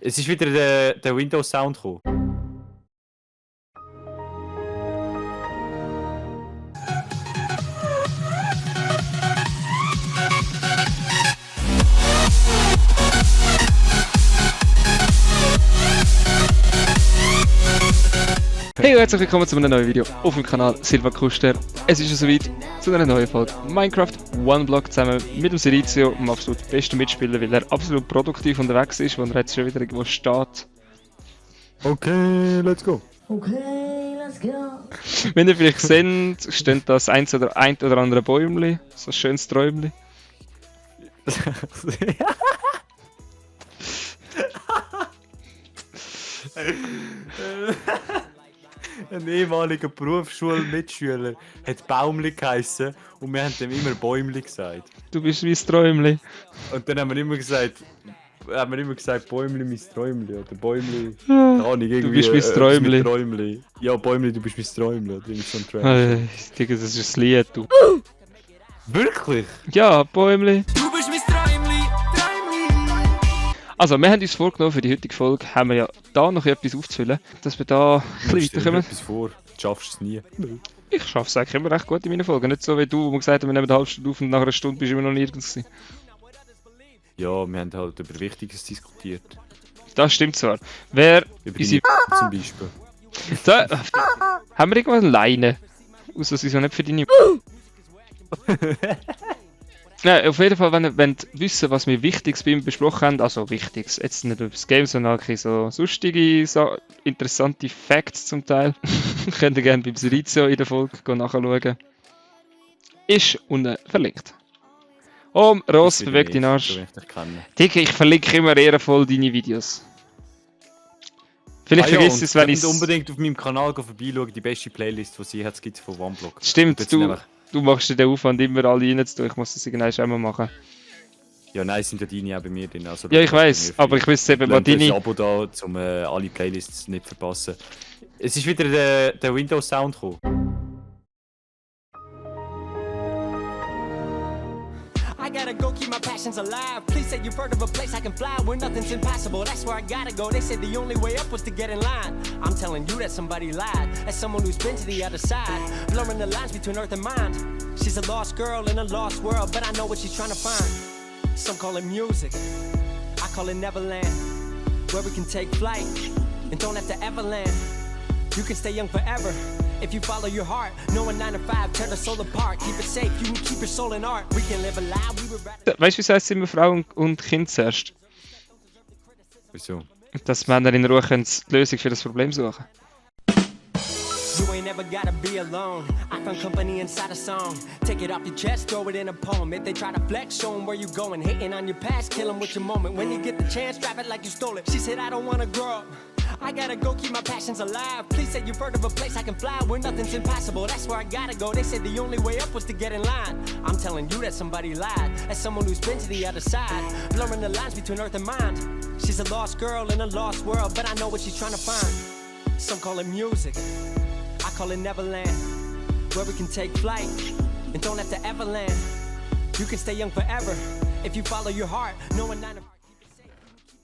Es ist wieder der Windows-Sound gekommen. Hey und herzlich willkommen zu einem neuen Video auf dem Kanal Silva Kuster. Es ist soweit zu einer neuen Folge Minecraft One Block zusammen mit dem Serizio, dem absolut besten Mitspieler, weil er absolut produktiv unterwegs ist, wo er jetzt schon wieder irgendwo steht. Okay, let's go. Okay, let's go. Wenn ihr vielleicht seht, steht das ein oder andere Bäumli, so ein schönes Träumli. Ein ehemaliger Berufsschulmitschüler hat Baumli geheissen und wir haben dem immer Bäumli gesagt. Du bist mein Träumli. Und dann haben wir immer gesagt, Bäumli, mein Träumli oder Bäumli, keine Ahnung, irgendwie. Du bist mein Träumli. Träumli. Ja, Bäumli, du bist mein Träumli oder irgendwie so ein Trash. Ich denke, das ist ein Lied, du. Wirklich? Ja, Bäumli. Du bist mein Träumli, Träumli. Also, wir haben uns vorgenommen, für die heutige Folge haben wir ja da noch etwas aufzufüllen, dass wir da ein bisschen weiterkommen. etwas vor, du schaffst es nie. Ich schaffe es eigentlich immer recht gut in meinen Folgen. Nicht so wie du, wo man gesagt hat, wir nehmen eine halbe Stunde auf und nach einer Stunde bist du immer noch nirgends gewesen. Ja, wir haben halt über Wichtiges diskutiert. Das stimmt zwar. Wer Über unsere... die zum Beispiel. Da, haben wir irgendwas eine Leine? Außer sie so nicht für deine... Nein, auf jeden Fall, wenn ihr wissen, was wir Wichtiges bei ihm besprochen haben, also Wichtiges, jetzt nicht über das Game, sondern auch so sonstige, so interessante Facts zum Teil, könnt ihr gerne beim Serizio in der Folge nachschauen. Ist unten verlinkt. Ross, bewegt deinen Arsch. Dicke, ich verlinke immer ehrenvoll deine Videos. Vielleicht vergisst es, wenn ich unbedingt auf meinem Kanal vorbeischauen, die beste Playlist, die sie hat, gibt es von OneBlock. Stimmt, du machst dir den Aufwand immer alle reinzutun, ich muss das irgendwann einmal machen. Ja, nein, sind ja deine auch bei mir drin. Also, ja, ich weiß, aber ich wüsste eben, was deine... ein Abo da, um alle Playlists nicht zu verpassen. Es ist wieder der Windows-Sound gekommen. I gotta go keep my passions alive. Please say you've heard of a place I can fly where nothing's impossible. That's where I gotta go. They said the only way up was to get in line. I'm telling you that somebody lied. As someone who's been to the other side, blurring the lines between earth and mind. She's a lost girl in a lost world, but I know what she's trying to find. Some call it music, I call it Neverland, where we can take flight and don't have to ever land. You can stay young forever if you follow your heart. No one 9 to 5, tear the soul apart. Keep it safe, you can keep your soul in art. We can live a lie, we would rather... Weißt du, wieso heißt es immer Frau und Kind zuerst? Wieso? Dass Männer in Ruhe können die Lösung für das Problem suchen. You ain't never gotta be alone. I found company inside a song. Take it off your chest, throw it in a poem. If they try to flex, show them where you going. Hating on your past, kill them with your moment. When you get the chance, drop it like you stole it. She said, I don't wanna grow up. I gotta go keep my passions alive. Please say you've heard of a place I can fly where nothing's impossible. That's where I gotta go. They said the only way up was to get in line. I'm telling you that somebody lied. As someone who's been to the other side, blurring the lines between earth and mind. She's a lost girl in a lost world, but I know what she's trying to find. Some call it music, I call it Neverland, where we can take flight and don't have to ever land. You can stay young forever if you follow your heart. No one 9 to 5.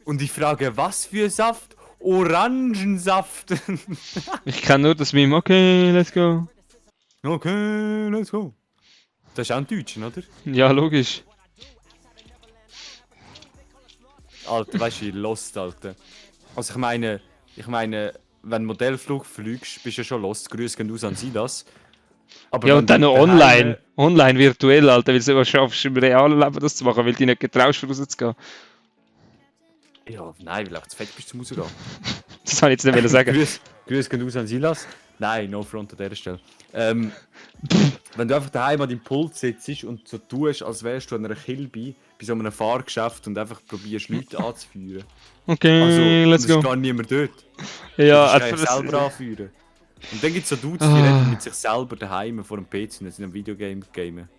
Und ich frage, was für Saft? Orangensaft! Ich kenne nur das Meme, okay, let's go. Okay, let's go. Das ist auch ein Deutscher, oder? Ja, logisch. Alter, weißt du, wie lost, Alter. Also ich meine, wenn du Modellflug fliegst, bist du ja schon lost. Grüße gehen aus an Silas. Aber Ja, wenn und dann du noch online. Online, virtuell, Alter, weil du es schaffst, im realen Leben das zu machen, weil du dich nicht getraust, rauszugehen. Ja, nein, weil du zu fett bist zum Rausgehen. Das wollte ich jetzt nicht sagen. Grüße gehen aus an Silas. Nein, no front an dieser Stelle. Wenn du einfach daheim an deinem Pult sitzt und so tust, als wärst du an einer Kilby bei so einem Fahrgeschäft und einfach probierst, Leute anzuführen. Okay, Also, let's es ist go. gar niemand dort. Ja, Du musst dich selber anführen. Und dann gibt es so Dudes, die reden mit sich selber daheim vor dem PC und sind am Videogame gamen.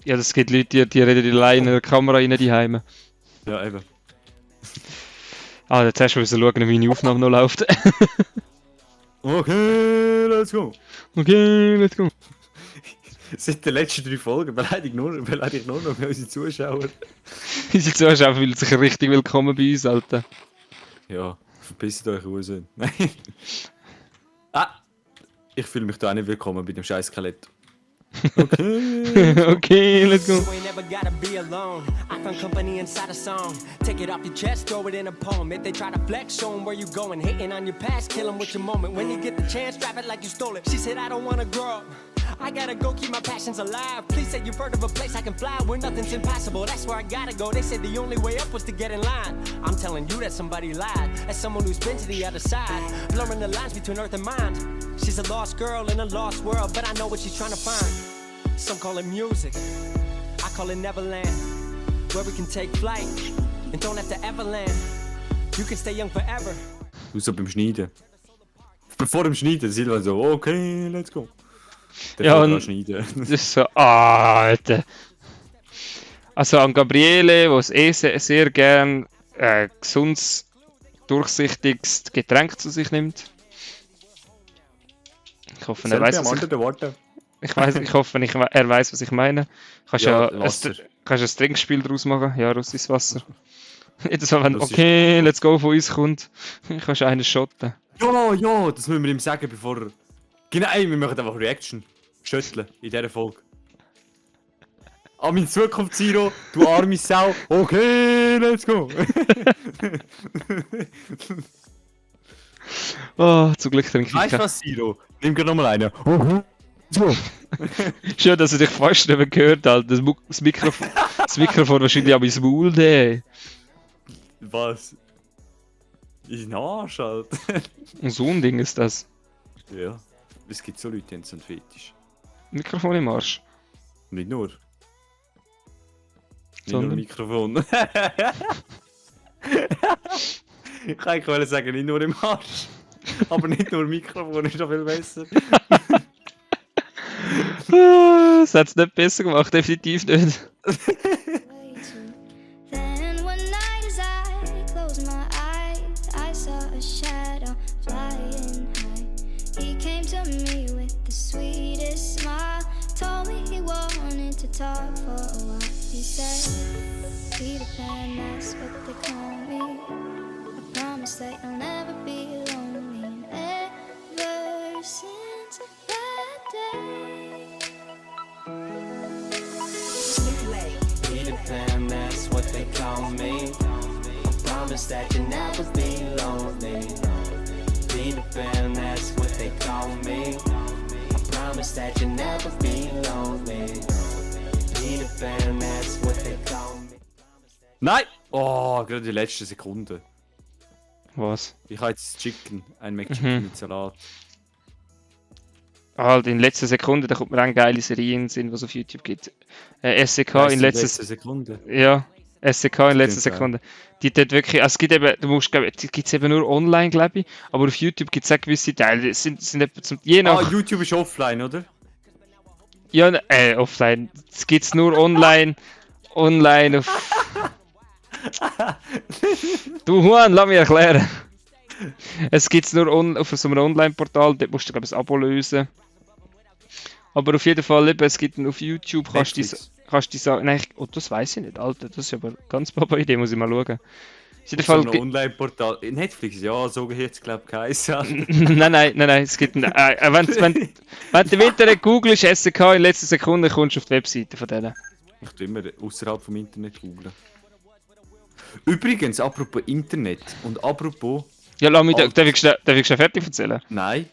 Ja, das gibt Leute, die reden alleine in der Kamera rein, die Heime. Ja, eben. Ah, jetzt hast du schauen, wie meine Aufnahme noch läuft. Okay, let's go. Okay, let's go. Seit den letzten 3 Folgen beleidige ich nur noch unsere Zuschauer. Unsere Zuschauer fühlen sich richtig willkommen bei uns, Alter. Ja, verpisst euch raus. Nein. Ah! Ich fühle mich da auch nicht willkommen bei dem scheiß Skelett. Okay. Okay, let's go. You ain't never gotta be alone. I found company inside a song. Take it off your chest, throw it in a poem. If they try to flex, show 'em where you going. Hating on your past, kill 'em with your moment. When you get the chance, drop it like you stole it. She said, I don't wanna grow up. I gotta go keep my passions alive. Please say you've heard of a place I can fly where nothing's impossible. That's where I gotta go. They said the only way up was to get in line. I'm telling you that somebody lied. As someone who's been to the other side, blurring the lines between earth and mind. She's a lost girl in a lost world, but I know what she's trying to find. Some call it music, I call it Neverland, where we can take flight and don't have to ever land. You can stay young forever. Du so beim Schneiden. Vor dem Schneiden sind wir so, okay, let's go. Der Ja, ja, und- schneiden. Das ist so, Alter. Also an Gabriele, die es sehr gern gesundes, durchsichtiges Getränk zu sich nimmt. Ich hoffe, er weiß, was ich, Worte. ich hoffe, er weiß, was ich meine. Kannst Ja, ja, Wasser. kannst ein Trinkspiel daraus machen. Ja, russisches Wasser. Jedes Mal, wenn Russisch. okay, let's go von uns kommt, kannst du einen schotten. Ja, das müssen wir ihm sagen, bevor er... Genau, ey, wir machen einfach Reaction. Schütteln in dieser Folge. An mein Zukunft-Zero, du arme Sau. Okay, let's go. Oh, zum Glück trinke ich Weißt du keinen. was, Zero? Nimm gerade nochmal einen. Okay. So. Schön, dass du dich fast nicht mehr gehört hast. Das Mikrofon wahrscheinlich an mein Maul, ey. Was? In den Arsch, halt. Und so ein Ding ist das. Ja. Es gibt so Leute, die haben so einen Fetisch. Mikrofon im Arsch. Nicht nur. Nicht Sondern? nur Mikrofon. Ich kann eigentlich sagen, nicht nur im Arsch. Aber nicht nur Mikrofon ist doch viel besser. Das hat es nicht besser gemacht, definitiv nicht. Then one night as I closed my eyes, I saw a shadow flying high. He came to me with the sweetest smile, told me he wanted to talk for a while. He said, Peter Pan, that's what they call me. I promise that you'll never be lonely. And ever since that day, Peter Pan, that's what they call me. I promise that you'll never be lonely. Peter Pan, that's what they call me. I promise that you'll never be lonely. Peter Pan, that's what they call me. Nein! Oh, gerade die letzte Sekunde. Was? Ich habe jetzt Chicken, ein McChicken Mhm. mit Salat. Halt, in letzter Sekunde, da kommt mir eine geile Serie in den Sinn, was es auf YouTube gibt. SCK Weißt in du, letzter letzte Sekunde. Ja, SCK in letzter Stimmt, ja. Sekunde. Die dort wirklich, also es gibt eben, du musst, die gibt es eben nur online, glaube ich, aber auf YouTube gibt es auch gewisse Teile, es sind etwa je nach... Ah, YouTube ist offline, oder? Ja, offline. Es gibt es nur online. Online auf. Du Juan, lass mich erklären. Es gibt es nur auf so einem Online-Portal, dort musst du, glaube ich, ein Abo lösen. Aber auf jeden Fall, eben, es gibt auf YouTube, kannst du sagen. Nein, das weiß ich nicht, Alter. Das ist aber eine ganz baba Idee, muss ich mal schauen. Auf jeden So Fall. ein Online-Portal. Netflix, ja, so jetzt glaube ich geheißen. Nein, es gibt wenn du im Internet googelst, SCK in letzter Sekunde, kommst du auf die Webseite von denen. Ich tue immer außerhalb vom Internet googlen. Übrigens, apropos Internet und apropos. Ja, lass mich, darf ich schnell fertig erzählen? Nein,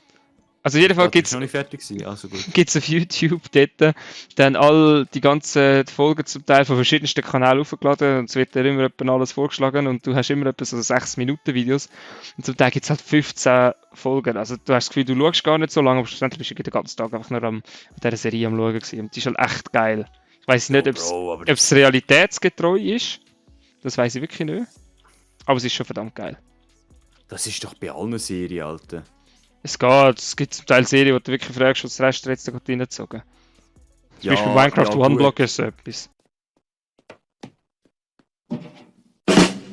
Also in jedem Fall ich gibt noch nicht fertig gewesen. Also gut. es auf YouTube dort dann all die ganzen Folgen zum Teil von verschiedensten Kanälen aufgeladen und es wird dir immer etwa alles vorgeschlagen und du hast immer etwa so 6 Minuten Videos und zum Teil gibt es halt 15 Folgen. Also du hast das Gefühl, du schaust gar nicht so lange, aber schlussendlich bist du den ganzen Tag einfach nur an dieser Serie am Schauen gewesen. Und die ist halt echt geil. Ich weiß nicht, ob Bro, aber es realitätsgetreu ist. Das weiß ich wirklich nicht. Aber es ist schon verdammt geil. das ist doch bei allen Serien, Alter. Es geht, es gibt zum Teil Serien, wo du wirklich fragst, was der Rest jetzt da gerade reingezogen. Zum Beispiel Minecraft ja, One gut. Block ist so etwas.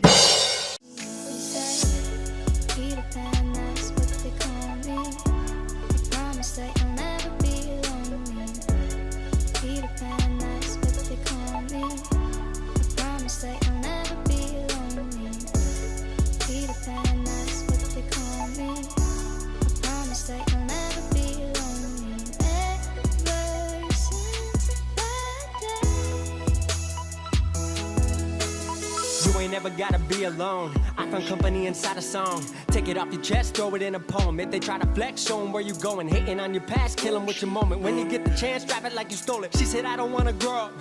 he said, Peter Pan, that's what they call me. I promise that you'll never be lonely. Peter Pan, that's what they call me. I promise that you'll never be lonely. Peter Pan, never gotta be alone. I found company inside a song. Take it off your chest, throw it in a poem. If they try to flex, show 'em where you going. Hating on your past, kill 'em with your moment. When you get the chance, drop it like you stole it. She said, I don't wanna grow up.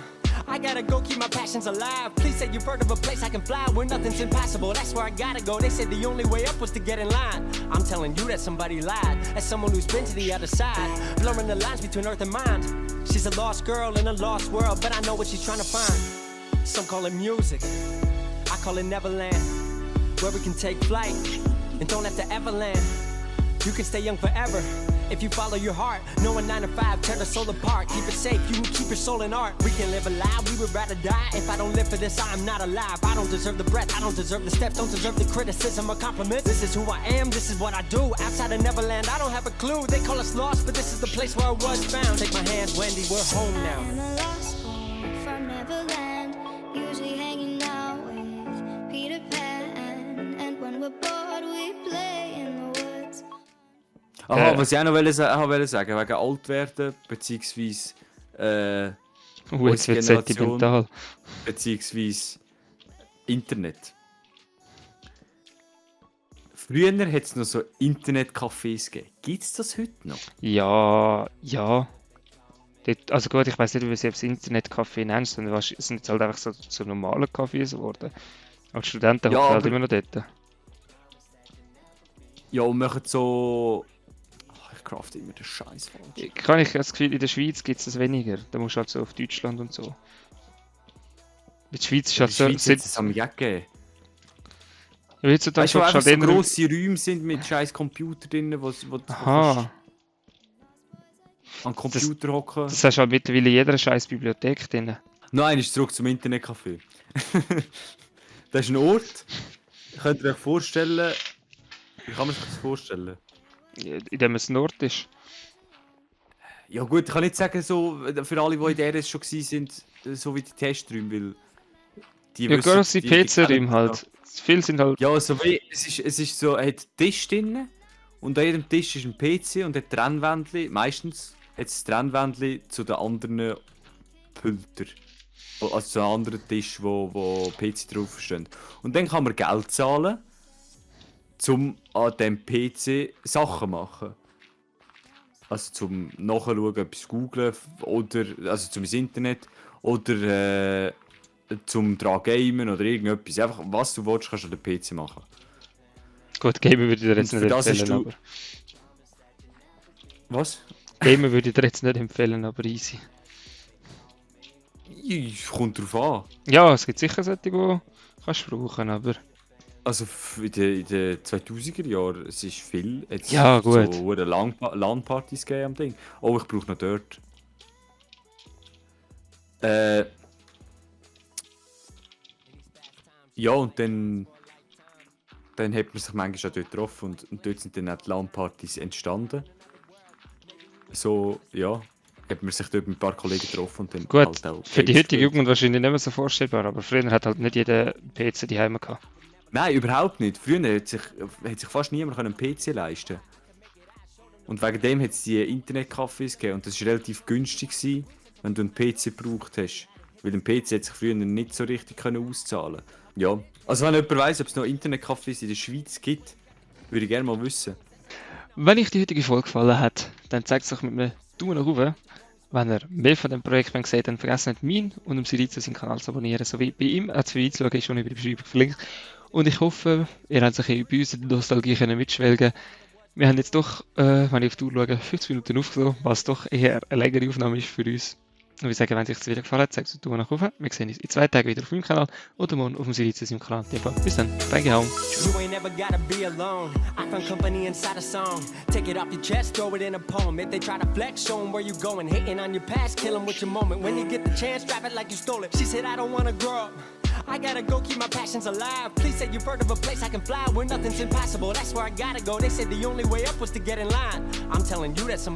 I gotta go keep my passions alive. Please say you've heard of a place I can fly where nothing's impossible. That's where I gotta go. They said the only way up was to get in line. I'm telling you that somebody lied. As someone who's been to the other side, blurring the lines between earth and mind. She's a lost girl in a lost world, but I know what she's trying to find. Some call it music, I call it Neverland, where we can take flight and don't have to ever land. You can stay young forever if you follow your heart. No 9 to 5, tear the soul apart. Keep it safe, you can keep your soul in art. We can live alive, we would rather die. If I don't live for this, I'm not alive. I don't deserve the breath, I don't deserve the steps, don't deserve the criticism or compliments. This is who I am, this is what I do. Outside of Neverland, I don't have a clue. They call us lost, but this is the place where I was found. Take my hand, Wendy, we're home now. I'm a lost boy from Neverland, usually hanging out with Peter Pan. And when we're bored, we play in the woods. Aha, was ich auch noch wollte sagen, wegen Altwerden, beziehungsweise Jetzt wird es sentimental. beziehungsweise Internet. Früher hat es noch so Internetcafés gegeben. Gibt es das heute noch? Ja. Also gut, ich weiß nicht, wie du sie aufs Internetcafé nennst, sondern es sind jetzt halt einfach so normale Cafés geworden. Als Studenten Ja, hocken halt aber- immer noch dort. Ja, und machen so... Ich crafte immer den Scheiß falsch. Kann ich das Gefühl, in der Schweiz gibt es das weniger. Da musst du halt so auf Deutschland und so. In der Schweiz ist In halt der so... Schweiz hat es am Jack gegeben. Ja, heutzutage Weißt du, wo hockst einfach du halt so eher- grosse Räume sind mit scheiß Computer drin, wo du Aha, an den Computer hocken. das hast du halt mittlerweile in jeder scheiß Bibliothek drin. Nein, ist zurück zum Internetcafé. Das ist ein Ort. Könnt ihr euch vorstellen... Wie kann man sich das vorstellen? In dem es Nord ist. Ja gut, ich kann nicht sagen, so, für alle, die in der RS schon waren, so wie die Testräume, weil... Die Ja, wissen- grosse die PC-Räume kennen halt. Viele sind halt... Ja, also wie, es ist so, er hat einen Tisch drin und an jedem Tisch ist ein PC und hat Trennwändchen. Meistens hat es Trennwändchen zu den anderen Pultern. Also zu einem anderen Tisch, wo PC draufstehen. Und dann kann man Geld zahlen, um an diesem PC Sachen machen. Also zum Nachschauen, etwas googlen oder also zum Internet oder zum dran gamen oder irgendetwas. Einfach was du willst, kannst du an den PC machen. Gut, Gamer würde ich dir jetzt Und nicht für das hast empfehlen, du- aber... Was? Gamer würde ich dir jetzt nicht empfehlen, aber easy. Kommt drauf an. Ja, es gibt sicher solche, die kannst du brauchen, aber... Also in den 2000er Jahren, es ist viel. Jetzt Ja, gut. So LAN-Partys gegeben am Ding. Oh, ich brauche noch dort. Ja, und dann hat man sich manchmal auch dort getroffen und dort sind dann auch die LAN-Partys entstanden. So, ja, hat man sich dort mit ein paar Kollegen getroffen und dann Gut, halt auch für die Games heutige gespielt. Jugend wahrscheinlich nicht mehr so vorstellbar, aber früher hat halt nicht jeder PC daheim gehabt. Nein, überhaupt nicht. Früher hat sich fast niemand einen PC leisten. Und wegen dem hat es die Internetcafés gegeben und das war relativ günstig gewesen, wenn du einen PC gebraucht hast. Weil ein PC hat sich früher nicht so richtig auszahlen. Ja, also wenn jemand weiss, ob es noch Internetcafés in der Schweiz gibt, würde ich gerne mal wissen. Wenn euch die heutige Folge gefallen hat, dann zeigt es doch mit einem Daumen nach oben. Wenn ihr mehr von dem Projekt seht, dann vergesst nicht, meinen und Siriza seinen Kanal zu abonnieren. Sowie bei ihm auch zu schauen, ist schon über die Beschreibung verlinkt. Und ich hoffe, ihr habt sich bei uns in der Nostalgie mitschwelgen. Wir haben jetzt doch, wenn ich auf die Uhr schaue, 50 Minuten aufgenommen, was doch eher eine längere Aufnahme ist für uns. Und wir sagen, wenn euch das Video gefallen hat, zeigt es Daumen nach oben. Wir sehen uns in 2 Tagen wieder auf meinem Kanal oder morgen auf dem Siriza seinem Kanal. Bis dann, reingehauen. You ain't never gotta be alone. I found company inside a song. Take it off your chest, throw it in a poem. If they try to flex, show 'em where you going. Hating on your past, kill 'em with your moment. When you get the chance, drop it like you stole it. She said, I don't wanna grow up. I gotta go keep my passions alive. Please say you've heard of a place I can fly where nothing's impossible. That's where I gotta go. They said the only way up was to get in line. I'm telling you that somebody